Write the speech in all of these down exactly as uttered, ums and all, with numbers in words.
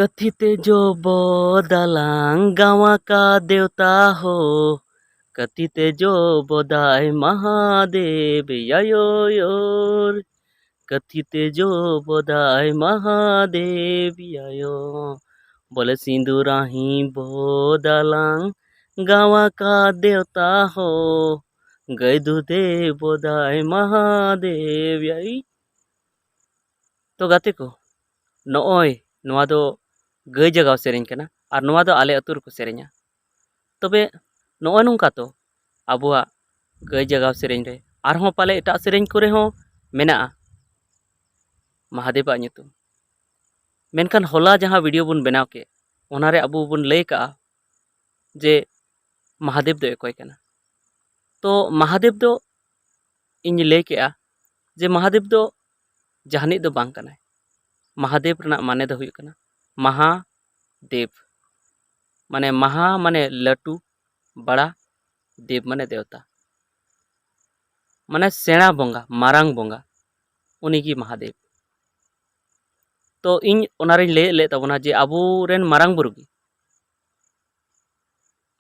ᱠᱟᱹᱛᱷᱤ ᱛᱮ ᱡᱚᱵᱚ ᱫᱟᱞᱟᱝ ᱜᱟᱶᱟ ᱠᱟ ᱫᱮᱣᱛᱟ ᱦᱳ, ᱠᱟᱹᱛᱷᱤ ᱛᱮ ᱡᱚᱵᱚ ᱫᱟᱭ ᱢᱟᱦᱟᱫᱮᱵ ᱭᱟᱭᱳ ᱭᱳᱨ᱾ ᱠᱟᱹᱛᱷᱤ ᱛᱮ ᱡᱚᱵᱚ ᱫᱟᱭ ᱢᱟᱦᱟᱫᱮᱵ ᱭᱟᱭᱳ, ᱵᱚᱞᱮ ᱥᱤᱸᱫᱩᱨᱟᱦᱤ ᱵᱚ ᱫᱟᱞᱟᱝ ᱜᱟᱶᱟ ᱠᱟ ᱫᱮᱣᱛᱟ ᱦᱳ, ᱜᱟᱹᱭ ᱫᱩᱫᱮ ᱵᱚ ᱫᱟᱭ ᱢᱟᱦᱟᱫᱮᱵ ᱭᱟᱭ᱾ ᱛᱚ ᱜᱟᱛᱮ ᱠᱚ, ᱱᱚᱜᱼᱚᱭ ᱱᱚᱣᱟ ᱫᱚ ᱜᱟᱹᱭ ᱡᱟᱜᱟᱣ ᱥᱮᱨᱮᱧ ᱠᱟᱱᱟ, ᱟᱨ ᱱᱚᱣᱟ ᱫᱚ ᱟᱞᱮ ᱟᱹᱛᱩ ᱨᱮᱠᱚ ᱥᱮᱨᱮᱧᱟ᱾ ᱛᱚᱵᱮ ᱱᱚᱜᱼᱚᱭ ᱱᱚᱝᱠᱟ ᱛᱚ ᱟᱵᱚᱣᱟᱜ ᱜᱟᱹᱭ ᱡᱟᱜᱟᱣ ᱥᱮᱨᱮᱧ ᱨᱮ, ᱟᱨᱦᱚᱸ ᱯᱟᱞᱮ ᱮᱴᱟᱜ ᱥᱮᱨᱮᱧ ᱠᱚᱨᱮ ᱦᱚᱸ ᱢᱮᱱᱟᱜᱼᱟ ᱢᱟᱦᱟᱫᱮᱵᱟᱜ ᱧᱩᱛᱩᱢ᱾ ᱢᱮᱱᱠᱷᱟᱱ ᱦᱚᱞᱟ ᱡᱟᱦᱟᱸ ᱵᱷᱤᱰᱤᱭᱳ ᱵᱚᱱ ᱵᱮᱱᱟᱣ ᱠᱮᱫ, ᱚᱱᱟᱨᱮ ᱟᱵᱚ ᱵᱚᱱ ᱞᱟᱹᱭ ᱠᱟᱜᱼᱟ ᱡᱮ ᱢᱟᱦᱟᱫᱮᱵ ᱫᱚ ᱚᱠᱚᱭ ᱠᱟᱱᱟ᱾ ᱛᱚ ᱢᱟᱦᱟᱫᱮᱵ ᱫᱚ ᱤᱧ ᱞᱟᱹᱭ ᱠᱮᱜᱼᱟ ᱡᱮ ᱢᱟᱦᱟᱫᱮᱵ ᱫᱚ ᱡᱟᱦᱟᱱᱤᱡ ᱫᱚ ᱵᱟᱝ ᱠᱟᱱᱟᱭ᱾ ᱢᱟᱦᱟᱫᱮᱵ ᱨᱮᱱᱟᱜ ᱢᱟᱱᱮ ᱫᱚ ᱦᱩᱭᱩᱜ ᱠᱟᱱᱟ ᱢᱟᱦᱟ ᱫᱮᱵ, ᱢᱟᱱᱮ ᱢᱟᱦᱟ ᱢᱟᱱᱮ ᱞᱟᱹᱴᱩ, ᱵᱟᱲᱟ, ᱫᱮᱵ ᱢᱟᱱᱮ ᱫᱮᱣᱛᱟ, ᱢᱟᱱᱮ ᱥᱮᱬᱟ ᱵᱚᱸᱜᱟ, ᱢᱟᱨᱟᱝ ᱵᱚᱸᱜᱟ, ᱩᱱᱤᱜᱮ ᱢᱟᱦᱟᱫᱮᱵ᱾ ᱛᱚ ᱤᱧ ᱚᱱᱟᱨᱤᱧ ᱞᱟᱹᱭᱮᱫ ᱞᱮᱫ ᱛᱟᱵᱚᱱᱟ ᱡᱮ ᱟᱵᱚᱨᱮᱱ ᱢᱟᱨᱟᱝ ᱵᱩᱨᱩ ᱜᱮ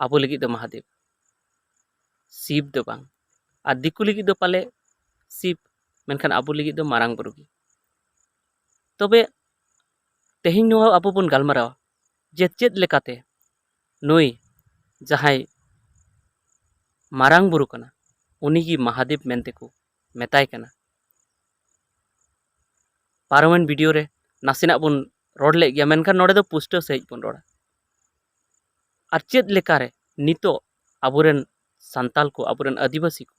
ᱟᱵᱚ ᱞᱟᱹᱜᱤᱫ ᱫᱚ ᱢᱟᱦᱟᱫᱮᱵ, ᱥᱤᱵ ᱫᱚ ᱵᱟᱝ᱾ ᱟᱨ ᱫᱤᱠᱩ ᱞᱟᱹᱜᱤᱫ ᱫᱚ ᱯᱟᱞᱮ ᱥᱤᱵ, ᱢᱮᱱᱠᱷᱟᱱ ᱟᱵᱚ ᱞᱟᱹᱜᱤᱫ ᱫᱚ ᱢᱟᱨᱟᱝ ᱵᱩᱨᱩ ᱜᱮ᱾ ᱛᱚᱵᱮ ᱛᱮᱦᱮᱧ ᱱᱚᱣᱟ ᱟᱵᱚ ᱵᱚᱱ ᱜᱟᱞᱢᱟᱨᱟᱣᱟ ᱡᱮ ᱪᱮᱫ ᱞᱮᱠᱟᱛᱮ ᱱᱩᱭ ᱡᱟᱦᱟᱸᱭ ᱢᱟᱨᱟᱝ ᱵᱩᱨᱩ ᱠᱟᱱᱟ, ᱩᱱᱤᱜᱮ ᱢᱟᱦᱟᱫᱮᱵ ᱢᱮᱱᱛᱮ ᱠᱚ ᱢᱮᱛᱟᱭ ᱠᱟᱱᱟ᱾ ᱯᱟᱨᱚᱢᱮᱱ ᱵᱷᱤᱰᱤᱭᱳ ᱨᱮ ᱱᱟᱥᱮᱱᱟᱜ ᱵᱚᱱ ᱨᱚᱲ ᱞᱮᱫ ᱜᱮᱭᱟ, ᱢᱮᱱᱠᱷᱟᱱ ᱱᱚᱰᱮ ᱫᱚ ᱯᱩᱥᱴᱟᱹᱣ ᱥᱟᱺᱦᱤᱡ ᱵᱚᱱ ᱨᱚᱲᱟ᱾ ᱟᱨ ᱪᱮᱫ ᱞᱮᱠᱟᱨᱮ ᱱᱤᱛᱚᱜ ᱟᱵᱚᱨᱮᱱ ᱥᱟᱱᱛᱟᱞ ᱠᱚ, ᱟᱵᱚᱨᱮᱱ ᱟᱹᱫᱤᱵᱟᱹᱥᱤ ᱠᱚ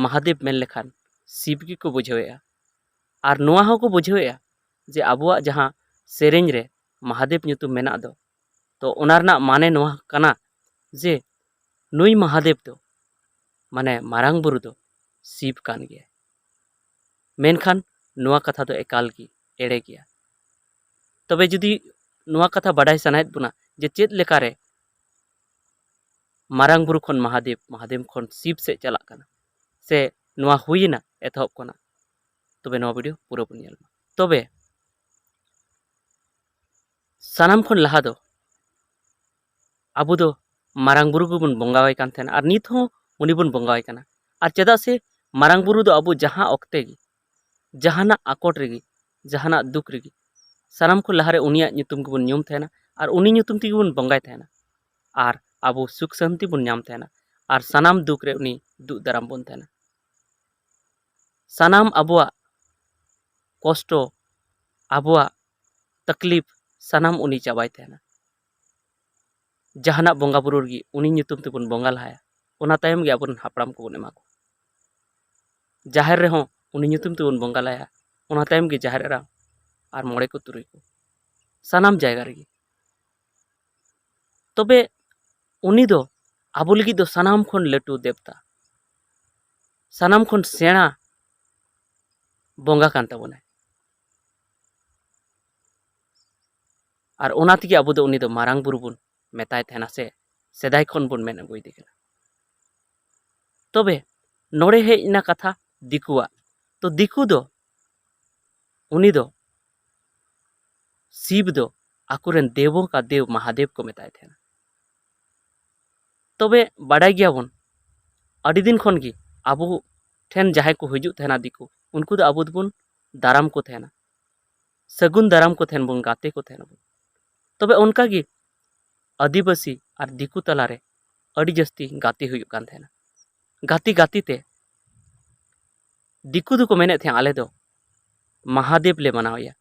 ᱢᱟᱦᱟᱫᱮᱵ ᱢᱮᱱ ᱞᱮᱠᱷᱟᱱ ᱥᱤᱵ ᱜᱮᱠᱚ ᱵᱩᱡᱷᱟᱹᱣᱮᱫᱼᱟ᱾ ᱟᱨ ᱱᱚᱣᱟ ᱦᱚᱸᱠᱚ ᱵᱩᱡᱷᱟᱹᱣᱮᱫᱼᱟ ᱡᱮ ᱟᱵᱚᱣᱟᱜ ᱡᱟᱦᱟᱸ ᱥᱮᱨᱮᱧ ᱨᱮ ᱢᱟᱦᱟᱫᱮᱵ ᱧᱩᱛᱩᱢ ᱢᱮᱱᱟᱜ ᱫᱚ, ᱛᱚ ᱚᱱᱟ ᱨᱮᱱᱟᱜ ᱢᱟᱱᱮ ᱱᱚᱣᱟ ᱠᱟᱱᱟ ᱡᱮ ᱱᱩᱭ ᱢᱟᱦᱟᱫᱮᱵ ᱫᱚ, ᱢᱟᱱᱮ ᱢᱟᱨᱟᱝ ᱵᱩᱨᱩ ᱫᱚ ᱥᱤᱵ ᱠᱟᱱ ᱜᱮᱭᱟᱭ᱾ ᱢᱮᱱᱠᱷᱟᱱ ᱱᱚᱣᱟ ᱠᱟᱛᱷᱟ ᱫᱚ ᱮᱠᱟᱞ ᱜᱮ ᱮᱲᱮ ᱜᱮᱭᱟ᱾ ᱛᱚᱵᱮ ᱡᱩᱫᱤ ᱱᱚᱣᱟ ᱠᱟᱛᱷᱟ ᱵᱟᱰᱟᱭ ᱥᱟᱱᱟᱭᱮᱫ ᱵᱚᱱᱟ ᱡᱮ ᱪᱮᱫ ᱞᱮᱠᱟᱨᱮ ᱢᱟᱨᱟᱝ ᱵᱩᱨᱩ ᱠᱷᱚᱱ ᱢᱟᱦᱟᱫᱮᱵ, ᱢᱟᱦᱟᱫᱮᱵ ᱠᱷᱚᱱ ᱥᱤᱵ ᱥᱮᱫ ᱪᱟᱞᱟᱜ ᱠᱟᱱᱟ, ᱥᱮ ᱱᱚᱣᱟ ᱦᱩᱭᱮᱱᱟ ᱮᱛᱚᱦᱚᱵ ᱠᱷᱚᱱᱟᱜ, ᱛᱚᱵᱮ ᱱᱚᱣᱟ ᱵᱷᱤᱰᱤᱭᱳ ᱯᱩᱨᱟᱹ ᱵᱚᱱ ᱧᱮᱞ ᱢᱟ᱾ ᱛᱚᱵᱮ ᱥᱟᱱᱟᱢ ᱠᱷᱚᱱ ᱞᱟᱦᱟ ᱫᱚ ᱟᱵᱚ ᱫᱚ ᱢᱟᱨᱟᱝ ᱵᱩᱨᱩ ᱜᱮᱵᱚᱱ ᱵᱚᱸᱜᱟᱣᱟᱭ ᱠᱟᱱ ᱛᱟᱦᱮᱱᱟ ᱟᱨ ᱱᱤᱛ ᱦᱚᱸ ᱩᱱᱤ ᱵᱚᱱ ᱵᱚᱸᱜᱟᱣᱟᱭ ᱠᱟᱱᱟ᱾ ᱟᱨ ᱪᱮᱫᱟᱜ ᱥᱮ ᱢᱟᱨᱟᱝ ᱵᱩᱨᱩ ᱫᱚ ᱟᱵᱚ ᱡᱟᱦᱟᱸ ᱚᱠᱛᱮ ᱜᱮ, ᱡᱟᱦᱟᱱᱟᱜ ᱟᱠᱚᱴ ᱨᱮᱜᱮ, ᱡᱟᱦᱟᱱᱟᱜ ᱫᱩᱠ ᱨᱮᱜᱮ, ᱥᱟᱱᱟᱢ ᱠᱷᱚᱱ ᱞᱟᱦᱟᱨᱮ ᱩᱱᱤᱭᱟᱜ ᱧᱩᱛᱩᱢ ᱜᱮᱵᱚᱱ ᱧᱩᱢ ᱛᱟᱦᱮᱱᱟ ᱟᱨ ᱩᱱᱤ ᱧᱩᱛᱩᱢ ᱛᱮᱜᱮ ᱵᱚᱱ ᱵᱚᱸᱜᱟᱭ ᱛᱟᱦᱮᱱᱟ᱾ ᱟᱨ ᱟᱵᱚ ᱥᱩᱠ ᱥᱟᱱᱛᱤ ᱵᱚᱱ ᱧᱟᱢ ᱛᱟᱦᱮᱱᱟ ᱟᱨ ᱥᱟᱱᱟᱢ ᱫᱩᱠ ᱨᱮ ᱩᱱᱤ ᱫᱩᱜ ᱫᱟᱨᱟᱢ ᱵᱚᱱ ᱛᱟᱦᱮᱱᱟ᱾ ᱥᱟᱱᱟᱢ ᱟᱵᱚᱣᱟᱜ ᱠᱚᱥᱴᱚ, ᱟᱵᱚᱣᱟᱜ ᱛᱟᱠᱞᱤᱯ, ᱥᱟᱱᱟᱢ ᱩᱱᱤ ᱪᱟᱵᱟᱭ ᱛᱟᱦᱮᱱᱟ᱾ ᱡᱟᱦᱟᱱᱟᱜ ᱵᱚᱸᱜᱟ ᱵᱩᱨᱩ ᱨᱮᱜᱮ ᱩᱱᱤ ᱧᱩᱛᱩᱢ ᱛᱮᱵᱚᱱ ᱵᱚᱸᱜᱟ ᱞᱟᱦᱟᱭᱟ, ᱚᱱᱟ ᱛᱟᱭᱚᱢ ᱜᱮ ᱟᱵᱚᱨᱮᱱ ᱦᱟᱯᱲᱟᱢ ᱠᱚᱵᱚᱱ ᱮᱢᱟ ᱠᱚᱣᱟ᱾ ᱡᱟᱦᱮᱨ ᱨᱮᱦᱚᱸ ᱩᱱᱤ ᱧᱩᱛᱩᱢ ᱛᱮᱵᱚᱱ ᱵᱚᱸᱜᱟ ᱞᱟᱦᱟᱭᱟ, ᱚᱱᱟ ᱛᱟᱭᱚᱢ ᱜᱮ ᱡᱟᱦᱮᱨ ᱮᱨᱟ ᱟᱨ ᱢᱚᱬᱮ ᱠᱚ ᱛᱩᱨᱩᱭ ᱠᱚ, ᱥᱟᱱᱟᱢ ᱡᱟᱭᱜᱟ ᱨᱮᱜᱮ᱾ ᱛᱚᱵᱮ ᱩᱱᱤ ᱫᱚ ᱟᱵᱚ ᱞᱟᱹᱜᱤᱫ ᱫᱚ ᱥᱟᱱᱟᱢ ᱠᱷᱚᱱ ᱞᱟᱹᱴᱩ ᱫᱮᱵᱛᱟ, ᱥᱟᱱᱟᱢ ᱠᱷᱚᱱ ᱥᱮᱬᱟ ᱵᱚᱸᱜᱟ ᱠᱟᱱ ᱛᱟᱵᱚᱱᱟᱭ᱾ ᱟᱨ ᱚᱱᱟ ᱛᱮᱜᱮ ᱟᱵᱚ ᱫᱚ ᱩᱱᱤ ᱫᱚ ᱢᱟᱨᱟᱝ ᱵᱩᱨᱩ ᱵᱚᱱ ᱢᱮᱛᱟᱭ ᱛᱟᱦᱮᱱᱟ, ᱥᱮ ᱥᱮᱫᱟᱭ ᱠᱷᱚᱱ ᱵᱚᱱ ᱢᱮᱱ ᱟᱹᱜᱩᱭᱮᱫᱮ ᱠᱟᱱᱟ᱾ ᱛᱚᱵᱮ ᱱᱚᱰᱮ ᱦᱮᱡ ᱮᱱᱟ ᱠᱟᱛᱷᱟ ᱫᱤᱠᱩᱣᱟᱜ᱾ ᱛᱚ ᱫᱤᱠᱩ ᱫᱚ, ᱩᱱᱤ ᱫᱚ, ᱥᱤᱵ ᱫᱚ ᱟᱠᱚᱨᱮᱱ ᱫᱮᱵᱚ ᱠᱟ ᱫᱮᱵ ᱢᱟᱦᱟᱫᱮᱵ ᱠᱚ ᱢᱮᱛᱟᱭ ᱛᱟᱦᱮᱱᱟ᱾ ᱛᱚᱵᱮ ᱵᱟᱰᱟᱭ ᱜᱮᱭᱟᱵᱚᱱ, ᱟᱹᱰᱤ ᱫᱤᱱ ᱠᱷᱚᱱ ᱜᱮ ᱟᱵᱚ ᱴᱷᱮᱱ ᱡᱟᱦᱟᱸᱭ ᱠᱚ ᱦᱤᱡᱩᱜ ᱛᱟᱦᱮᱱᱟ ᱫᱤᱠᱩ, ᱩᱱᱠᱩ ᱫᱚ ᱟᱵᱚ ᱫᱚᱵᱚᱱ ᱫᱟᱨᱟᱢ ᱠᱚ ᱛᱟᱦᱮᱱᱟ, ᱥᱟᱹᱜᱩᱱ ᱫᱟᱨᱟᱢ ᱠᱚ ᱛᱟᱦᱮᱱ ᱵᱚᱱ, ᱜᱟᱛᱮ ᱠᱚ ᱛᱟᱦᱮᱱᱟᱵᱚᱱ᱾ ᱛᱚᱵᱮ ᱚᱱᱠᱟᱜᱮ ᱟᱹᱫᱤᱵᱟᱹᱥᱤ ᱟᱨ ᱫᱤᱠᱩ ᱛᱟᱞᱟᱨᱮ ᱟᱹᱰᱤ ᱡᱟᱹᱥᱛᱤ ᱜᱟᱛᱮ ᱦᱩᱭᱩᱜ ᱠᱟᱱ ᱛᱟᱦᱮᱱᱟ᱾ ᱜᱟᱛᱮ ᱜᱟᱛᱮ ᱛᱮ ᱫᱤᱠᱩ ᱫᱚᱠᱚ ᱢᱮᱱᱮᱫ ᱛᱟᱦᱮᱸᱫ, "ᱟᱞᱮ ᱫᱚ ᱢᱟᱦᱟᱫᱮᱵ ᱞᱮ ᱢᱟᱱᱟᱣᱮᱭᱟ,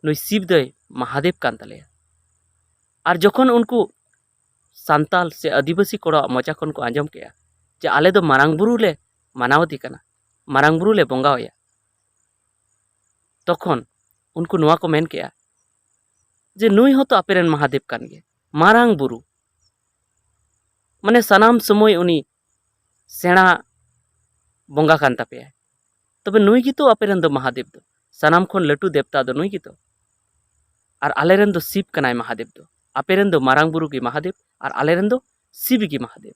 ᱱᱩᱭ ᱥᱤᱵ ᱫᱚᱭ ᱢᱟᱦᱟᱫᱮᱵ ᱠᱟᱱ ᱛᱟᱞᱮᱭᱟ᱾" ᱟᱨ ᱡᱚᱠᱷᱚᱱ ᱩᱱᱠᱩ ᱥᱟᱱᱛᱟᱞ ᱥᱮ ᱟᱹᱫᱤᱵᱟᱹᱥᱤ ᱠᱚᱲᱟᱣᱟᱜ ᱢᱚᱪᱟ ᱠᱷᱚᱱ ᱠᱚ ᱟᱸᱡᱚᱢ ᱠᱮᱜᱼᱟ ᱡᱮ, "ᱟᱞᱮ ᱫᱚ ᱢᱟᱨᱟᱝ ᱵᱩᱨᱩ ᱞᱮ ᱢᱟᱱᱟᱣ ᱮᱫᱮ ᱠᱟᱱᱟ, ᱢᱟᱨᱟᱝ ᱵᱩᱨᱩ ᱞᱮ ᱵᱚᱸᱜᱟᱣᱟᱭᱟ", ᱛᱚᱠᱷᱚᱱ ᱩᱱᱠᱩ ᱱᱚᱣᱟ ᱠᱚ ᱢᱮᱱ ᱠᱮᱜᱼᱟ ᱡᱮ, "ᱱᱩᱭ ᱦᱚᱸᱛᱚ ᱟᱯᱮᱨᱮᱱ ᱢᱟᱦᱟᱫᱮᱵ ᱠᱟᱱ ᱜᱮᱭᱟ, ᱢᱟᱨᱟᱝ ᱵᱩᱨᱩ, ᱢᱟᱱᱮ ᱥᱟᱱᱟᱢ ᱥᱚᱢᱚᱭ ᱩᱱᱤ ᱥᱮᱬᱟ ᱵᱚᱸᱜᱟ ᱠᱟᱱ ᱛᱟᱯᱮᱭᱟᱭ, ᱛᱚᱵᱮ ᱱᱩᱭ ᱜᱮᱛᱚ ᱟᱯᱮᱨᱮᱱ ᱫᱚ ᱢᱟᱦᱟᱫᱮᱵ ᱫᱚ, ᱥᱟᱱᱟᱢ ᱠᱷᱚᱱ ᱞᱟᱹᱴᱩ ᱫᱮᱵᱛᱟ ᱫᱚ ᱱᱩᱭ ᱜᱮᱛᱚ, ᱟᱨ ᱟᱞᱮᱨᱮᱱ ᱫᱚ ᱥᱤᱵ ᱠᱟᱱᱟᱭ ᱢᱟᱦᱟᱫᱮᱵ ᱫᱚ, ᱟᱯᱮᱨᱮᱱ ᱫᱚ ᱢᱟᱨᱟᱝ ᱵᱩᱨᱩ ᱜᱮ ᱢᱟᱦᱟᱫᱮᱵ ᱟᱨ ᱟᱞᱮᱨᱮᱱ ᱫᱚ ᱥᱤᱵ ᱜᱮ ᱢᱟᱦᱟᱫᱮᱵ᱾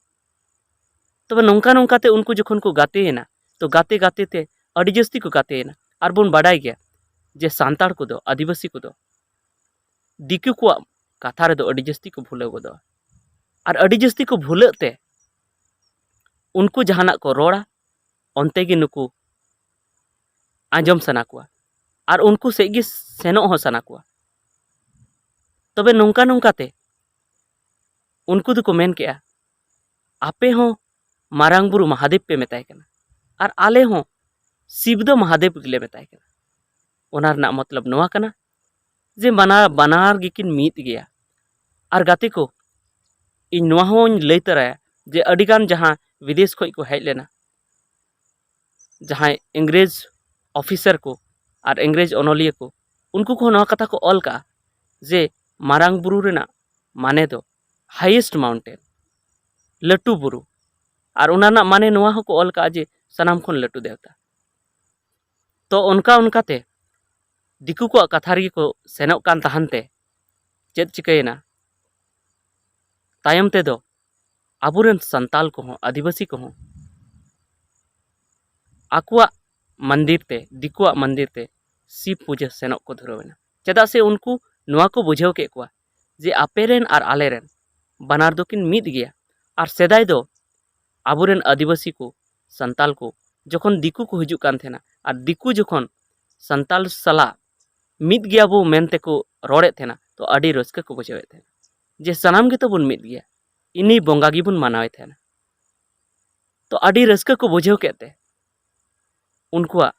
ᱛᱚᱵᱮ ᱱᱚᱝᱠᱟ ᱱᱚᱝᱠᱟᱛᱮ ᱩᱱᱠᱩ ᱡᱚᱠᱷᱚᱱ ᱠᱚ ᱜᱟᱛᱮᱭᱮᱱᱟ, ᱛᱚ ᱜᱟᱛᱮ ᱜᱟᱛᱮ ᱛᱮ ᱟᱹᱰᱤ ᱡᱟᱹᱥᱛᱤ ᱠᱚ ᱜᱟᱛᱮᱭᱮᱱᱟ᱾ ᱟᱨ ᱵᱚᱱ ᱵᱟᱰᱟᱭ ᱜᱮᱭᱟ ᱡᱮ ᱥᱟᱱᱛᱟᱲ ᱠᱚᱫᱚ, ᱟᱹᱫᱤᱵᱟᱹᱥᱤ ᱠᱚᱫᱚ ᱫᱤᱠᱩ ᱠᱚᱣᱟᱜ ᱠᱟᱛᱷᱟ ᱨᱮᱫᱚ ᱟᱹᱰᱤ ᱡᱟᱹᱥᱛᱤ ᱠᱚ ᱵᱷᱩᱞᱟᱹᱣ ᱜᱚᱫᱚᱜᱼᱟ᱾ ᱟᱨ ᱟᱹᱰᱤ ᱡᱟᱹᱥᱛᱤ ᱠᱚ ᱵᱷᱩᱞᱟᱹᱜ ᱛᱮ ᱩᱱᱠᱩ ᱡᱟᱦᱟᱱᱟᱜ ᱠᱚ ᱨᱚᱲᱟ, ᱚᱱᱛᱮ ᱜᱮ ᱱᱩᱠᱩ ᱟᱸᱡᱚᱢ ᱥᱟᱱᱟ ᱠᱚᱣᱟ ᱟᱨ ᱩᱱᱠᱩ ᱥᱮᱫ ᱜᱮ ᱥᱮᱱᱚᱜ ᱦᱚᱸ ᱥᱟᱱᱟ ᱠᱚᱣᱟ᱾ ᱛᱚᱵᱮ ᱱᱚᱝᱠᱟ ᱱᱚᱝᱠᱟ ᱛᱮ ᱩᱱᱠᱩ ᱫᱚᱠᱚ ᱢᱮᱱ ᱠᱮᱜᱼᱟ, "ᱟᱯᱮ ᱦᱚᱸ ᱢᱟᱨᱟᱝ ᱵᱩᱨᱩ ᱢᱟᱦᱟᱫᱮᱵ ᱯᱮ ᱢᱮᱛᱟᱭ ᱠᱟᱱᱟ ᱟᱨ ᱟᱞᱮ ᱦᱚᱸ ᱥᱤᱵ ᱫᱚ ᱢᱟᱦᱟᱫᱮᱵ ᱜᱮᱞᱮ ᱢᱮᱛᱟᱭ ᱠᱟᱱᱟ᱾" ᱚᱱᱟ ᱨᱮᱱᱟᱜ ᱢᱚᱛᱞᱚᱵ ᱱᱚᱣᱟ ᱠᱟᱱᱟ ᱡᱮ ᱵᱟᱱᱟᱨ, ᱵᱟᱱᱟᱨ ᱜᱮᱠᱤᱱ ᱢᱤᱫ ᱜᱮᱭᱟ᱾ ᱟᱨ ᱜᱟᱛᱮ ᱠᱚ, ᱤᱧ ᱱᱚᱣᱟ ᱦᱚᱸᱧ ᱞᱟᱹᱭ ᱛᱚᱨᱟᱭᱟ ᱡᱮ ᱟᱹᱰᱤᱜᱟᱱ ᱡᱟᱦᱟᱸ ᱵᱤᱫᱮᱥ ᱠᱷᱚᱱ ᱠᱚ ᱦᱮᱡ ᱞᱮᱱᱟ, ᱡᱟᱦᱟᱸᱭ ᱤᱝᱨᱮᱡᱽ ᱚᱯᱷᱤᱥᱟᱨ ᱠᱚ ᱟᱨ ᱤᱝᱨᱮᱡᱽ ᱚᱱᱚᱞᱤᱭᱟᱹ ᱠᱚ, ᱩᱱᱠᱩ ᱠᱚᱦᱚᱸ ᱱᱚᱣᱟ ᱠᱟᱛᱷᱟ ᱠᱚ ᱚᱞ ᱠᱟᱜᱼᱟ ᱡᱮ ᱢᱟᱨᱟᱝ ᱵᱩᱨᱩ ᱨᱮᱱᱟᱜ ᱢᱟᱱᱮ ᱫᱚ highest mountain, ᱞᱟᱹᱴᱩ ᱵᱩᱨᱩ᱾ ᱟᱨ ᱚᱱᱟ ᱨᱮᱱᱟᱜ ᱢᱟᱱᱮ ᱱᱚᱣᱟ ᱦᱚᱸᱠᱚ ᱚᱞ ᱠᱟᱜᱼᱟ ᱡᱮ ᱥᱟᱱᱟᱢ ᱠᱷᱚᱱ ᱞᱟᱹᱴᱩ ᱫᱮᱵᱛᱟ᱾ ᱛᱚ ᱚᱱᱠᱟ ᱚᱱᱠᱟᱛᱮ ᱫᱤᱠᱩ ᱠᱚᱣᱟᱜ ᱠᱟᱛᱷᱟ ᱨᱮᱜᱮ ᱠᱚ ᱥᱮᱱᱚᱜ ᱠᱟᱱ ᱛᱟᱦᱮᱱ ᱛᱮ ᱪᱮᱫ ᱪᱤᱠᱟᱹᱭᱮᱱᱟ? ᱛᱟᱭᱚᱢ ᱛᱮᱫᱚ ᱟᱵᱚᱨᱮᱱ ᱥᱟᱱᱛᱟᱞ ᱠᱚᱦᱚᱸ, ᱟᱹᱫᱤᱵᱟᱹᱥᱤ ᱠᱚᱦᱚᱸ ᱟᱠᱚᱣᱟᱜ ᱢᱚᱱᱫᱤᱨ ᱛᱮ, ᱫᱤᱠᱩᱣᱟᱜ ᱢᱚᱱᱫᱤᱨ ᱛᱮ ᱥᱤᱵ ᱯᱩᱡᱟᱹ ᱥᱮᱱᱚᱜ ᱠᱚ ᱫᱷᱩᱨᱟᱹᱣ ᱮᱱᱟ᱾ ᱪᱮᱫᱟᱜ ᱥᱮ ᱩᱱᱠᱩ ᱱᱚᱣᱟ ᱠᱚ ᱵᱩᱡᱷᱟᱹᱣ ᱠᱮᱫ ᱠᱚᱣᱟ ᱡᱮ ᱟᱯᱮᱨᱮᱱ ᱟᱨ ᱟᱞᱮᱨᱮᱱ ᱵᱟᱱᱟᱨ ᱫᱚᱠᱤᱱ ᱢᱤᱫ ᱜᱮᱭᱟ᱾ ᱟᱨ ᱥᱮᱫᱟᱭ ᱫᱚ ᱟᱵᱚᱨᱮᱱ ᱟᱹᱫᱤᱵᱟᱹᱥᱤ ᱠᱚ, ᱥᱟᱱᱛᱟᱞ ᱠᱚ, ᱡᱚᱠᱷᱚᱱ ᱫᱤᱠᱩ ᱠᱚ ᱦᱤᱡᱩᱜ ᱠᱟᱱ ᱛᱟᱦᱮᱱᱟ ᱟᱨ ᱫᱤᱠᱩ ᱡᱚᱠᱷᱚᱱ ᱥᱟᱱᱛᱟᱞ ᱥᱟᱞᱟᱜ ᱢᱤᱫ ᱜᱮᱭᱟ ᱵᱚ ᱢᱮᱱᱛᱮ ᱠᱚ ᱨᱚᱲᱮᱫ ᱛᱟᱦᱮᱱᱟ, ᱛᱚ ᱟᱹᱰᱤ ᱨᱟᱹᱥᱠᱟᱹ ᱠᱚ ᱵᱩᱡᱷᱟᱹᱣᱮᱫ ᱛᱟᱦᱮᱱᱟ ᱡᱮ ᱥᱟᱱᱟᱢ ᱜᱮᱛᱚ ᱵᱚᱱ ᱢᱤᱫ ᱜᱮᱭᱟ, ᱤᱱᱤ ᱵᱚᱸᱜᱟ ᱜᱮᱵᱚᱱ ᱢᱟᱱᱟᱣᱮ ᱛᱟᱦᱮᱱᱟ᱾ ᱛᱚ ᱟᱹᱰᱤ ᱨᱟᱹᱥᱠᱟᱹ ᱠᱚ ᱵᱩᱡᱷᱟᱹᱣ ᱠᱮᱫ ᱛᱮ ᱩᱱᱠᱩᱣᱟᱜ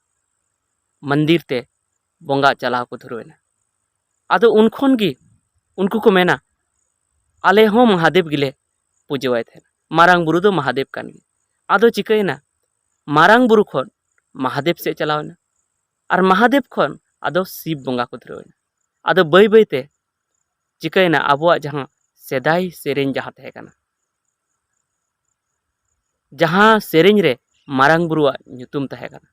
ᱢᱚᱱᱫᱤᱨ ᱛᱮ ᱵᱚᱸᱜᱟ ᱪᱟᱞᱟᱣ ᱠᱚ ᱫᱷᱩᱨᱟᱹᱣ ᱮᱱᱟ᱾ ᱟᱫᱚ ᱩᱱ ᱠᱷᱚᱱ ᱜᱮ ᱩᱱᱠᱩ ᱠᱚ ᱢᱮᱱᱟ, "ᱟᱞᱮ ᱦᱚᱸ ᱢᱚᱦᱟᱫᱮᱵ ᱜᱮᱞᱮ ᱯᱩᱡᱟᱹᱣᱟᱭ ᱛᱟᱦᱮᱱᱟ, ᱢᱟᱨᱟᱝ ᱵᱩᱨᱩ ᱫᱚ ᱢᱚᱦᱟᱫᱮᱵ ᱠᱟᱱ ᱜᱮ᱾" ᱟᱫᱚ ᱪᱤᱠᱟᱹᱭᱮᱱᱟ? ᱢᱟᱨᱟᱝ ᱵᱩᱨᱩ ᱠᱷᱚᱱ ᱢᱚᱦᱟᱫᱮᱵ ᱥᱮᱫ ᱪᱟᱞᱟᱣ ᱮᱱᱟ, ᱟᱨ ᱢᱚᱦᱟᱫᱮᱵ ᱠᱷᱚᱱ ᱟᱫᱚ ᱥᱤᱵ ᱵᱚᱸᱜᱟ ᱠᱚ ᱫᱷᱩᱨᱟᱹᱣ ᱮᱱᱟ᱾ ᱟᱫᱚ ᱵᱟᱹᱭ ᱵᱟᱹᱭ ᱛᱮ ᱪᱤᱠᱟᱹᱭᱮᱱᱟ? ᱟᱵᱚᱣᱟᱜ ᱡᱟᱦᱟᱸ ᱥᱮᱫᱟᱭ ᱥᱮᱨᱮᱧ ᱡᱟᱦᱟᱸ ᱛᱟᱦᱮᱸ ᱠᱟᱱᱟ, ᱡᱟᱦᱟᱸ ᱥᱮᱨᱮᱧ ᱨᱮ ᱢᱟᱨᱟᱝ ᱵᱩᱨᱩᱣᱟᱜ ᱧᱩᱛᱩᱢ ᱛᱟᱦᱮᱸ ᱠᱟᱱᱟ,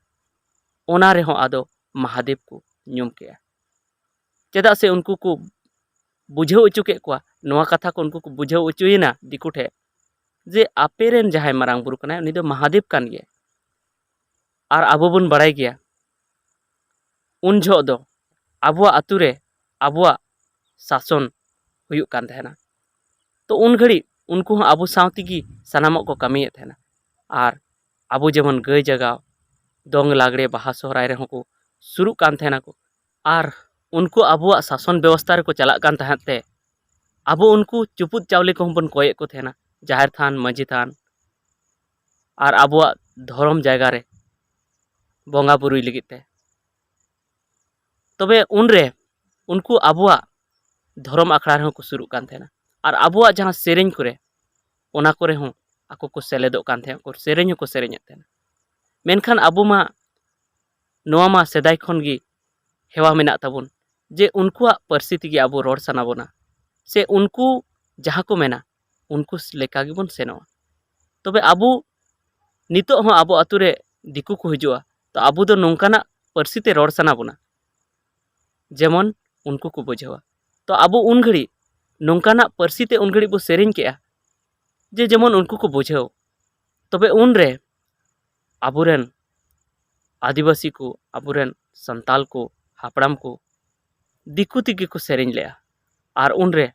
ᱚᱱᱟ ᱨᱮᱦᱚᱸ ᱟᱫᱚ ᱢᱟᱦᱟᱫᱮᱵ ᱠᱚ ᱧᱩᱢ ᱠᱮᱜᱼᱟ᱾ ᱪᱮᱫᱟᱜ ᱥᱮ ᱩᱱᱠᱩ ᱠᱚ ᱵᱩᱡᱷᱟᱹᱣ ᱦᱚᱪᱚ ᱠᱮᱫ ᱠᱚᱣᱟ, ᱱᱚᱣᱟ ᱠᱟᱛᱷᱟ ᱠᱚ ᱩᱱᱠᱩ ᱠᱚ ᱵᱩᱡᱷᱟᱹᱣ ᱦᱚᱪᱚᱭᱮᱱᱟ ᱫᱤᱠᱩ ᱴᱷᱮᱱ, ᱡᱮ ᱟᱯᱮ ᱨᱮᱱ ᱡᱟᱦᱟᱸᱭ ᱢᱟᱨᱟᱝ ᱵᱩᱨᱩ ᱠᱟᱱᱟᱭ, ᱩᱱᱤ ᱫᱚ ᱢᱟᱦᱟᱫᱮᱵ ᱠᱟᱱ ᱜᱮᱭᱟᱭ᱾ ᱟᱨ ᱟᱵᱚ ᱵᱚᱱ ᱵᱟᱲᱟᱭ ᱜᱮᱭᱟ, ᱩᱱ ᱡᱚᱦᱚᱜ ᱫᱚ ᱟᱵᱚᱣᱟᱜ ᱟᱛᱳ ᱨᱮ ᱟᱵᱚᱣᱟᱜ ᱥᱟᱥᱚᱱ ᱦᱩᱭᱩᱜ ᱠᱟᱱ ᱛᱟᱦᱮᱱᱟ᱾ ᱛᱚ ᱩᱱ ᱜᱷᱟᱹᱲᱤᱡ ᱩᱱᱠᱩ ᱦᱚᱸ ᱟᱵᱚ ᱥᱟᱶ ᱛᱮᱜᱮ ᱥᱟᱱᱟᱢᱟᱜ ᱠᱚ ᱠᱟᱹᱢᱤᱭᱮᱫ ᱛᱟᱦᱮᱱᱟ᱾ ᱟᱨ ᱟᱵᱚ ᱡᱮᱢᱚᱱ ᱜᱟᱹᱭ ᱡᱟᱜᱟᱣ, ᱫᱚᱝ, ᱞᱟᱜᱽᱲᱮ, ᱵᱟᱦᱟ, ᱥᱚᱦᱨᱟᱭ ᱨᱮᱦᱚᱸ ᱠᱚ ᱥᱩᱨᱩᱜ ᱠᱟᱱ ᱛᱟᱦᱮᱱᱟᱠᱚ᱾ ᱟᱨ ᱩᱱᱠᱩ ᱟᱵᱚᱣᱟᱜ ᱥᱟᱥᱚᱱ ᱵᱮᱵᱚᱥᱛᱷᱟ ᱨᱮᱠᱚ ᱪᱟᱞᱟᱜ ᱠᱟᱱ ᱛᱟᱦᱮᱸᱫ ᱛᱮ ᱟᱵᱚ ᱩᱱᱠᱩ ᱪᱩᱯᱩᱫ ᱪᱟᱣᱞᱮ ᱠᱚᱦᱚᱸ ᱵᱚᱱ ᱠᱚᱭᱮᱫ ᱠᱚ ᱛᱟᱦᱮᱱᱟ, ᱡᱟᱦᱮᱨ ᱛᱷᱟᱱ, ᱢᱟᱹᱡᱷᱤ ᱛᱷᱟᱱ, ᱟᱨ ᱟᱵᱚᱣᱟᱜ ᱫᱷᱚᱨᱚᱢ ᱡᱟᱭᱜᱟ ᱨᱮ ᱵᱚᱸᱜᱟ ᱵᱩᱨᱩᱭ ᱞᱟᱹᱜᱤᱫ ᱛᱮ᱾ ᱛᱚᱵᱮ ᱩᱱᱨᱮ ᱩᱱᱠᱩ ᱟᱵᱚᱣᱟᱜ ᱫᱷᱚᱨᱚᱢ ᱟᱠᱷᱲᱟ ᱨᱮᱦᱚᱸ ᱠᱚ ᱥᱩᱨᱩᱜ ᱠᱟᱱ ᱛᱟᱦᱮᱱᱟ᱾ ᱟᱨ ᱟᱵᱚᱣᱟᱜ ᱡᱟᱦᱟᱸ ᱥᱮᱨᱮᱧ ᱠᱚᱨᱮ, ᱚᱱᱟ ᱠᱚᱨᱮ ᱦᱚᱸ ᱟᱠᱚ ᱠᱚ ᱥᱮᱞᱮᱫᱚᱜ ᱠᱟᱱ ᱛᱟᱦᱮᱸᱫ, ᱠᱚ ᱥᱮᱨᱮᱧ ᱦᱚᱸᱠᱚ ᱥᱮᱨᱮᱧᱮᱫ ᱛᱟᱦᱮᱱᱟ᱾ ᱢᱮᱱᱠᱷᱟᱱ ᱟᱵᱚ ᱢᱟ ᱱᱚᱣᱟ ᱢᱟ ᱥᱮᱫᱟᱭ ᱠᱷᱚᱱ ᱜᱮ ᱦᱮᱣᱟ ᱢᱮᱱᱟᱜ ᱛᱟᱵᱚᱱ ᱡᱮ ᱩᱱᱠᱩᱣᱟᱜ ᱯᱟᱹᱨᱥᱤ ᱛᱮᱜᱮ ᱟᱵᱚ ᱨᱚᱲ ᱥᱟᱱᱟ ᱵᱚᱱᱟ, ᱥᱮ ᱩᱱᱠᱩ ᱡᱟᱦᱟᱸ ᱠᱚ ᱢᱮᱱᱟ ᱩᱱᱠᱩ ᱞᱮᱠᱟ ᱜᱮᱵᱚᱱ ᱥᱮᱱᱚᱜᱼᱟ᱾ ᱛᱚᱵᱮ ᱟᱵᱚ ᱱᱤᱛᱚᱜ ᱦᱚᱸ ᱟᱵᱚ ᱟᱛᱳ ᱨᱮ ᱫᱤᱠᱩ ᱠᱚ ᱦᱤᱡᱩᱜᱼᱟ, ᱛᱚ ᱟᱵᱚ ᱫᱚ ᱱᱚᱝᱠᱟᱱᱟᱜ ᱯᱟᱹᱨᱥᱤ ᱛᱮ ᱨᱚᱲ ᱥᱟᱱᱟ ᱵᱚᱱᱟ ᱡᱮᱢᱚᱱ ᱩᱱᱠᱩ ᱠᱚ ᱵᱩᱡᱷᱟᱹᱣᱟ᱾ ᱛᱚ ᱟᱵᱚ ᱩᱱ ᱜᱷᱟᱹᱲᱤᱡ ᱱᱚᱝᱠᱟᱱᱟᱜ ᱯᱟᱹᱨᱥᱤ ᱛᱮ ᱩᱱ ᱜᱷᱟᱹᱲᱤᱡ ᱵᱚ ᱥᱮᱨᱮᱧ ᱠᱮᱜᱼᱟ ᱡᱮ ᱡᱮᱢᱚᱱ ᱩᱱᱠᱩ ᱠᱚ ᱵᱩᱡᱷᱟᱹᱣ᱾ ᱛᱚᱵᱮ ᱩᱱᱨᱮ ᱟᱵᱚᱨᱮᱱ ᱟᱹᱫᱤᱵᱟᱹᱥᱤ ᱠᱚ, ᱟᱵᱚᱨᱮᱱ ᱥᱟᱱᱛᱟᱞ ᱠᱚ, ᱦᱟᱯᱲᱟᱢ ᱠᱚ ᱫᱤᱠᱩ ᱛᱮᱜᱮ ᱠᱚ ᱥᱮᱨᱮᱧ ᱞᱮᱜᱼᱟ᱾ ᱟᱨ ᱩᱱᱨᱮ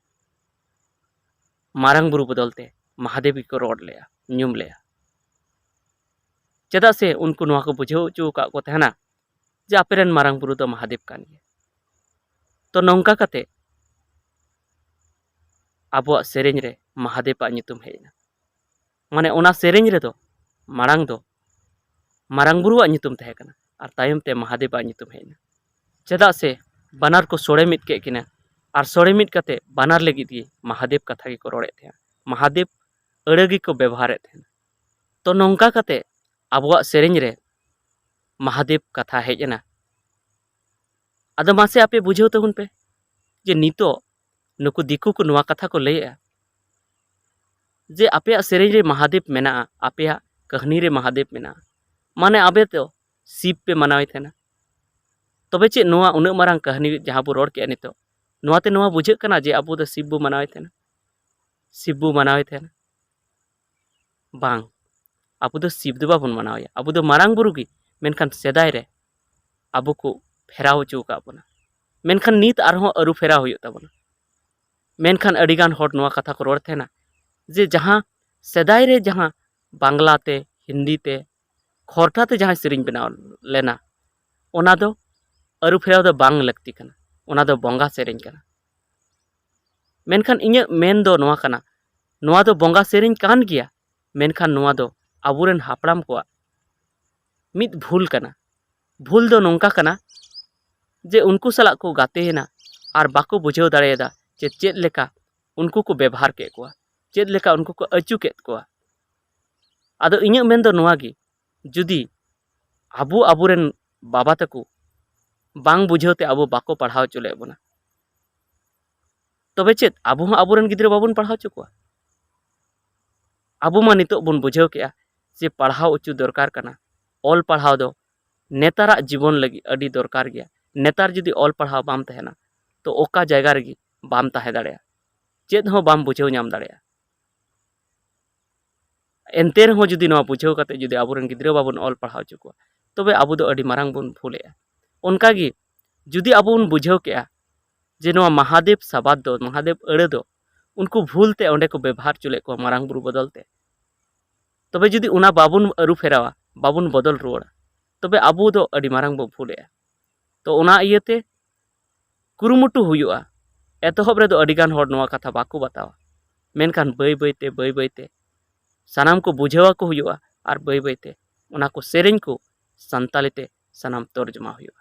ᱢᱟᱨᱟᱝ ᱵᱩᱨᱩ ᱵᱚᱫᱚᱞ ᱛᱮ ᱢᱟᱦᱟᱫᱮᱵ ᱜᱮᱠᱚ ᱨᱚᱲ ᱞᱮᱜᱼᱟ, ᱧᱩᱢ ᱞᱮᱜᱼᱟ᱾ ᱪᱮᱫᱟᱜ ᱥᱮ ᱩᱱᱠᱩ ᱱᱚᱣᱟ ᱠᱚ ᱵᱩᱡᱷᱟᱹᱣ ᱦᱚᱪᱚ ᱟᱠᱟᱫ ᱠᱚ ᱛᱟᱦᱮᱱᱟ ᱡᱮ ᱟᱯᱮᱨᱮᱱ ᱢᱟᱨᱟᱝ ᱵᱩᱨᱩ ᱫᱚ ᱢᱟᱦᱟᱫᱮᱵ ᱠᱟᱱ ᱜᱮᱭᱟ᱾ ᱛᱚ ᱱᱚᱝᱠᱟ ᱠᱟᱛᱮ ᱟᱵᱚᱣᱟᱜ ᱥᱮᱨᱮᱧ ᱨᱮ ᱢᱟᱦᱟᱫᱮᱵᱟᱜ ᱧᱩᱛᱩᱢ ᱦᱮᱡ ᱮᱱᱟ᱾ ᱢᱟᱱᱮ ᱚᱱᱟ ᱥᱮᱨᱮᱧ ᱨᱮᱫᱚ ᱢᱟᱲᱟᱝ ᱫᱚ ᱢᱟᱨᱟᱝ ᱵᱩᱨᱩᱣᱟᱜ ᱧᱩᱛᱩᱢ ᱛᱟᱦᱮᱸ ᱠᱟᱱᱟ ᱟᱨ ᱛᱟᱭᱚᱢ ᱛᱮ ᱢᱟᱦᱟᱫᱮᱵᱟᱜ ᱧᱩᱛᱩᱢ ᱦᱮᱡ ᱮᱱᱟ᱾ ᱪᱮᱫᱟᱜ ᱥᱮ ᱵᱟᱱᱟᱨ ᱠᱚ ᱥᱚᱲᱮ ᱢᱤᱫ ᱠᱮᱫ ᱠᱤᱱᱟ ᱟᱨ ᱥᱚᱲᱮ ᱢᱤᱫ ᱠᱟᱛᱮ ᱵᱟᱱᱟᱨ ᱞᱟᱹᱜᱤᱫ ᱜᱮ ᱢᱟᱦᱟᱫᱮᱵ ᱠᱟᱛᱷᱟ ᱜᱮᱠᱚ ᱨᱚᱲᱮᱫ ᱛᱟᱦᱮᱸᱫ, ᱢᱟᱦᱟᱫᱮᱵ ᱟᱹᱲᱟᱹ ᱜᱮᱠᱚ ᱵᱮᱵᱚᱦᱟᱨᱮᱫ ᱛᱟᱦᱮᱸᱫ᱾ ᱛᱚ ᱱᱚᱝᱠᱟ ᱠᱟᱛᱮ ᱟᱵᱚᱣᱟᱜ ᱥᱮᱨᱮᱧ ᱨᱮ ᱢᱟᱦᱟᱫᱮᱵ ᱠᱟᱛᱷᱟ ᱦᱮᱡ ᱮᱱᱟ᱾ ᱟᱫᱚ ᱢᱟᱥᱮ ᱟᱯᱮ ᱵᱩᱡᱷᱟᱹᱣ ᱛᱟᱵᱚᱱ ᱯᱮ ᱡᱮ ᱱᱤᱛᱚᱜ ᱱᱩᱠᱩ ᱫᱤᱠᱩ ᱠᱚ ᱱᱚᱣᱟ ᱠᱟᱛᱷᱟ ᱠᱚ ᱞᱟᱹᱭᱮᱜᱼᱟ ᱡᱮ ᱟᱯᱮᱭᱟᱜ ᱥᱮᱨᱮᱧ ᱨᱮ ᱢᱟᱦᱟᱫᱮᱵ ᱢᱮᱱᱟᱜᱼᱟ, ᱟᱯᱮᱭᱟᱜ ᱠᱟᱹᱦᱱᱤ ᱨᱮ ᱢᱟᱦᱟᱫᱮᱵ ᱢᱮᱱᱟᱜᱼᱟ, ᱢᱟᱱᱮ ᱟᱯᱮ ᱫᱚ ᱥᱤᱵ ᱯᱮ ᱢᱟᱱᱟᱣᱮ ᱛᱟᱦᱮᱱᱟ᱾ ᱛᱚᱵᱮ ᱪᱮᱫ ᱱᱚᱣᱟ ᱩᱱᱟᱹᱜ ᱢᱟᱨᱟᱝ ᱠᱟᱹᱦᱱᱤ ᱡᱟᱦᱟᱸ ᱵᱚ ᱨᱚᱲ ᱠᱮᱜᱼᱟ ᱱᱤᱛᱚᱜ, ᱱᱚᱣᱟᱛᱮ ᱱᱚᱣᱟ ᱵᱩᱡᱷᱟᱹᱜ ᱠᱟᱱᱟ ᱡᱮ ᱟᱵᱚ ᱫᱚ ᱥᱤᱵ ᱵᱚ ᱢᱟᱱᱟᱣᱮ ᱛᱟᱦᱮᱱᱟ? ᱥᱤᱵ ᱵᱚ ᱢᱟᱱᱟᱣᱮ ᱛᱟᱦᱮᱱᱟ? ᱵᱟᱝ, ᱟᱵᱚ ᱫᱚ ᱥᱤᱵ ᱫᱚ ᱵᱟᱵᱚᱱ ᱢᱟᱱᱟᱣᱮᱭᱟ, ᱟᱵᱚ ᱫᱚ ᱢᱟᱨᱟᱝ ᱵᱩᱨᱩ ᱜᱮ᱾ ᱢᱮᱱᱠᱷᱟᱱ ᱥᱮᱫᱟᱭ ᱨᱮ ᱟᱵᱚ ᱠᱚ ᱯᱷᱮᱨᱟᱣ ᱦᱚᱪᱚ ᱟᱠᱟᱫ ᱵᱚᱱᱟ, ᱢᱮᱱᱠᱷᱟᱱ ᱱᱤᱛ ᱟᱨᱦᱚᱸ ᱟᱹᱨᱩ ᱯᱷᱮᱨᱟᱣ ᱦᱩᱭᱩᱜ ᱛᱟᱵᱚᱱᱟ᱾ ᱢᱮᱱᱠᱷᱟᱱ ᱟᱹᱰᱤᱜᱟᱱ ᱦᱚᱲ ᱱᱚᱣᱟ ᱠᱟᱛᱷᱟ ᱠᱚ ᱨᱚᱲ ᱛᱟᱦᱮᱱᱟ ᱡᱮ ᱡᱟᱦᱟᱸ ᱥᱮᱫᱟᱭ ᱨᱮ ᱡᱟᱦᱟᱸ ᱵᱟᱝᱞᱟ ᱛᱮ, ᱦᱤᱱᱫᱤ ᱛᱮ, ᱠᱷᱚᱨᱴᱟ ᱛᱮ ᱡᱟᱦᱟᱸ ᱥᱮᱨᱮᱧ ᱵᱮᱱᱟᱣ ᱞᱮᱱᱟ, ᱚᱱᱟ ᱫᱚ ᱟᱹᱨᱩ ᱯᱷᱮᱨᱟᱣ ᱫᱚ ᱵᱟᱝ ᱞᱟᱹᱠᱛᱤ ᱠᱟᱱᱟ, ᱚᱱᱟ ᱫᱚ ᱵᱚᱸᱜᱟ ᱥᱮᱨᱮᱧ ᱠᱟᱱᱟ᱾ ᱢᱮᱱᱠᱷᱟᱱ ᱤᱧᱟᱹᱜ ᱢᱮᱱ ᱫᱚ ᱱᱚᱣᱟ ᱠᱟᱱᱟ, ᱱᱚᱣᱟ ᱫᱚ ᱵᱚᱸᱜᱟ ᱥᱮᱨᱮᱧ ᱠᱟᱱ ᱜᱮᱭᱟ, ᱢᱮᱱᱠᱷᱟᱱ ᱱᱚᱣᱟ ᱫᱚ ᱟᱵᱚᱨᱮᱱ ᱦᱟᱯᱲᱟᱢ ᱠᱚᱣᱟᱜ ᱢᱤᱫ ᱵᱷᱩᱞ ᱠᱟᱱᱟ᱾ ᱵᱷᱩᱞ ᱫᱚ ᱱᱚᱝᱠᱟ ᱠᱟᱱᱟ ᱡᱮ ᱩᱱᱠᱩ ᱥᱟᱞᱟᱜ ᱠᱚ ᱜᱟᱛᱮᱭᱮᱱᱟ ᱟᱨ ᱵᱟᱠᱚ ᱵᱩᱡᱷᱟᱹᱣ ᱫᱟᱲᱮᱭᱟᱫᱟ ᱡᱮ ᱪᱮᱫ ᱞᱮᱠᱟ ᱩᱱᱠᱩ ᱠᱚ ᱵᱮᱵᱷᱟᱨ ᱠᱮᱫ ᱠᱚᱣᱟ, ᱪᱮᱫ ᱞᱮᱠᱟ ᱩᱱᱠᱩ ᱠᱚ ᱟᱹᱪᱩ ᱠᱮᱫ ᱠᱚᱣᱟ᱾ ᱟᱫᱚ ᱤᱧᱟᱹᱜ ᱢᱮᱱ ᱫᱚ ᱱᱚᱣᱟ ᱜᱮ, ᱡᱩᱫᱤ ᱟᱵᱚ ᱟᱵᱚᱨᱮᱱ ᱵᱟᱵᱟ ᱛᱟᱠᱚ ᱵᱟᱝ ᱵᱩᱡᱷᱟᱹᱣ ᱛᱮ ᱟᱵᱚ ᱵᱟᱠᱚ ᱯᱟᱲᱦᱟᱣ ᱦᱚᱪᱚ ᱞᱮᱫ ᱵᱚᱱᱟ, ᱛᱚᱵᱮ ᱪᱮᱫ ᱟᱵᱚ ᱦᱚᱸ ᱟᱵᱚᱨᱮᱱ ᱜᱤᱫᱽᱨᱟᱹ ᱵᱟᱵᱚᱱ ᱯᱟᱲᱦᱟᱣ ᱦᱚᱪᱚ ᱠᱚᱣᱟ? ᱟᱵᱚ ᱢᱟ ᱱᱤᱛᱚᱜ ᱵᱚᱱ ᱵᱩᱡᱷᱟᱹᱣ ᱠᱮᱜᱼᱟ ᱡᱮ ᱯᱟᱲᱦᱟᱣ ᱦᱚᱪᱚ ᱫᱚᱨᱠᱟᱨ ᱠᱟᱱᱟ᱾ ᱚᱞ ᱯᱟᱲᱦᱟᱣ ᱫᱚ ᱱᱮᱛᱟᱨᱟᱜ ᱡᱤᱵᱚᱱ ᱞᱟᱹᱜᱤᱫ ᱟᱹᱰᱤ ᱫᱚᱨᱠᱟᱨ ᱜᱮᱭᱟ᱾ ᱱᱮᱛᱟᱨ ᱡᱩᱫᱤ ᱚᱞ ᱯᱟᱲᱦᱟᱣ ᱵᱟᱢ ᱛᱟᱦᱮᱱᱟ, ᱛᱚ ᱚᱠᱟ ᱡᱟᱭᱜᱟ ᱨᱮᱜᱮ ᱵᱟᱢ ᱛᱟᱦᱮᱸ ᱫᱟᱲᱮᱭᱟᱜᱼᱟ, ᱪᱮᱫ ᱦᱚᱸ ᱵᱟᱢ ᱵᱩᱡᱷᱟᱹᱣ ᱧᱟᱢ ᱫᱟᱲᱮᱭᱟᱜᱼᱟ᱾ ᱮᱱᱛᱮ ᱨᱮᱦᱚᱸ ᱡᱩᱫᱤ ᱱᱚᱣᱟ ᱵᱩᱡᱷᱟᱹᱣ ᱠᱟᱛᱮ ᱡᱩᱫᱤ ᱟᱵᱚᱨᱮᱱ ᱜᱤᱫᱽᱨᱟᱹ ᱵᱟᱵᱚᱱ ᱚᱞ ᱯᱟᱲᱦᱟᱣ ᱦᱚᱪᱚ ᱠᱚᱣᱟ, ᱛᱚᱵᱮ ᱟᱵᱚ ᱫᱚ ᱟᱹᱰᱤ ᱢᱟᱨᱟᱝ ᱵᱚᱱ ᱵᱷᱩᱞᱮᱜᱼᱟ᱾ ᱚᱱᱠᱟᱜᱮ ᱡᱩᱫᱤ ᱟᱵᱚ ᱵᱚᱱ ᱵᱩᱡᱷᱟᱹᱣ ᱠᱮᱜᱼᱟ ᱡᱮ ᱱᱚᱣᱟ ᱢᱟᱦᱟᱫᱮᱵ ᱥᱟᱵᱟᱫ ᱫᱚ, ᱢᱟᱦᱟᱫᱮᱵ ᱟᱹᱲᱟᱹ ᱫᱚ ᱩᱱᱠᱩ ᱵᱷᱩᱞ ᱛᱮ ᱚᱸᱰᱮ ᱠᱚ ᱵᱮᱵᱷᱟᱨ ᱦᱚᱪᱚ ᱞᱮᱫ ᱠᱚᱣᱟ ᱢᱟᱨᱟᱝ ᱵᱩᱨᱩ ᱵᱚᱫᱚᱞ ᱛᱮ, ᱛᱚᱵᱮ ᱡᱩᱫᱤ ᱚᱱᱟ ᱵᱟᱵᱚᱱ ᱟᱹᱨᱩ ᱯᱷᱮᱨᱟᱣᱟ, ᱵᱟᱵᱚᱱ ᱵᱚᱫᱚᱞ ᱨᱩᱣᱟᱹᱲᱟ, ᱛᱚᱵᱮ ᱟᱵᱚ ᱫᱚ ᱟᱹᱰᱤ ᱢᱟᱨᱟᱝ ᱵᱚ ᱵᱷᱩᱞᱮᱜᱼᱟ᱾ ᱛᱚ ᱚᱱᱟ ᱤᱭᱟᱹᱛᱮ ᱠᱩᱨᱩᱢᱩᱴᱩ ᱦᱩᱭᱩᱜᱼᱟ᱾ ᱮᱛᱚᱦᱚᱵ ᱨᱮᱫᱚ ᱟᱹᱰᱤᱜᱟᱱ ᱦᱚᱲ ᱱᱚᱣᱟ ᱠᱟᱛᱷᱟ ᱵᱟᱠᱚ ᱵᱟᱛᱟᱣᱟ, ᱢᱮᱱᱠᱷᱟᱱ ᱵᱟᱹᱭ ᱵᱟᱹᱭᱛᱮ, ᱵᱟᱹᱭ ᱵᱟᱹᱭᱛᱮ ᱥᱟᱱᱟᱢ ᱠᱚ ᱵᱩᱡᱷᱟᱹᱣ ᱟᱠᱚ ᱦᱩᱭᱩᱜᱼᱟ ᱟᱨ ᱵᱟᱹᱭ ᱵᱟᱹᱭᱛᱮ ᱚᱱᱟ ᱠᱚ ᱥᱮᱨᱮᱧ ᱠᱚ ᱥᱟᱱᱛᱟᱞᱤ ᱛᱮ ᱥᱟᱱᱟᱢ ᱛᱚᱨᱡᱚᱢᱟ ᱦᱩᱭᱩᱜᱼᱟ᱾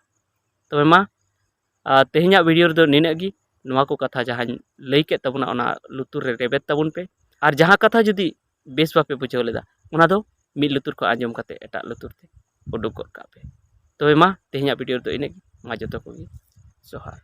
ᱛᱚᱵᱮ ᱢᱟ, ᱟᱨ ᱛᱮᱦᱮᱧᱟᱜ ᱵᱷᱤᱰᱤᱭᱳ ᱨᱮᱫᱚ ᱱᱤᱱᱟᱹᱜ ᱜᱮ᱾ ᱱᱚᱣᱟ ᱠᱚ ᱠᱟᱛᱷᱟ ᱡᱟᱦᱟᱸᱧ ᱞᱟᱹᱭ ᱠᱮᱫ ᱛᱟᱵᱚᱱᱟ, ᱚᱱᱟ ᱞᱩᱛᱩᱨ ᱨᱮ ᱨᱮᱵᱮᱫ ᱛᱟᱵᱚᱱ ᱯᱮ᱾ ᱟᱨ ᱡᱟᱦᱟᱸ ᱠᱟᱛᱷᱟ ᱡᱩᱫᱤ ᱵᱮᱥ ᱵᱟᱯᱮ ᱵᱩᱡᱷᱟᱹᱣ ᱞᱮᱫᱟ, ᱚᱱᱟ ᱫᱚ ᱢᱤᱫ ᱞᱩᱛᱩᱨ ᱠᱷᱚᱱ ᱟᱸᱡᱚᱢ ᱠᱟᱛᱮ ᱮᱴᱟᱜ ᱞᱩᱛᱩᱨ ᱛᱮ ᱩᱰᱩᱠ ᱜᱚᱫ ᱠᱟᱜ ᱯᱮ᱾ ᱛᱚᱵᱮ ᱢᱟ, ᱛᱮᱦᱮᱧᱟᱜ ᱵᱷᱤᱰᱤᱭᱳ ᱨᱮᱫᱚ ᱤᱱᱟᱹᱜ ᱜᱮ᱾ ᱢᱟ, ᱡᱚᱛᱚ ᱠᱚᱜᱮ ᱡᱚᱦᱟᱨ᱾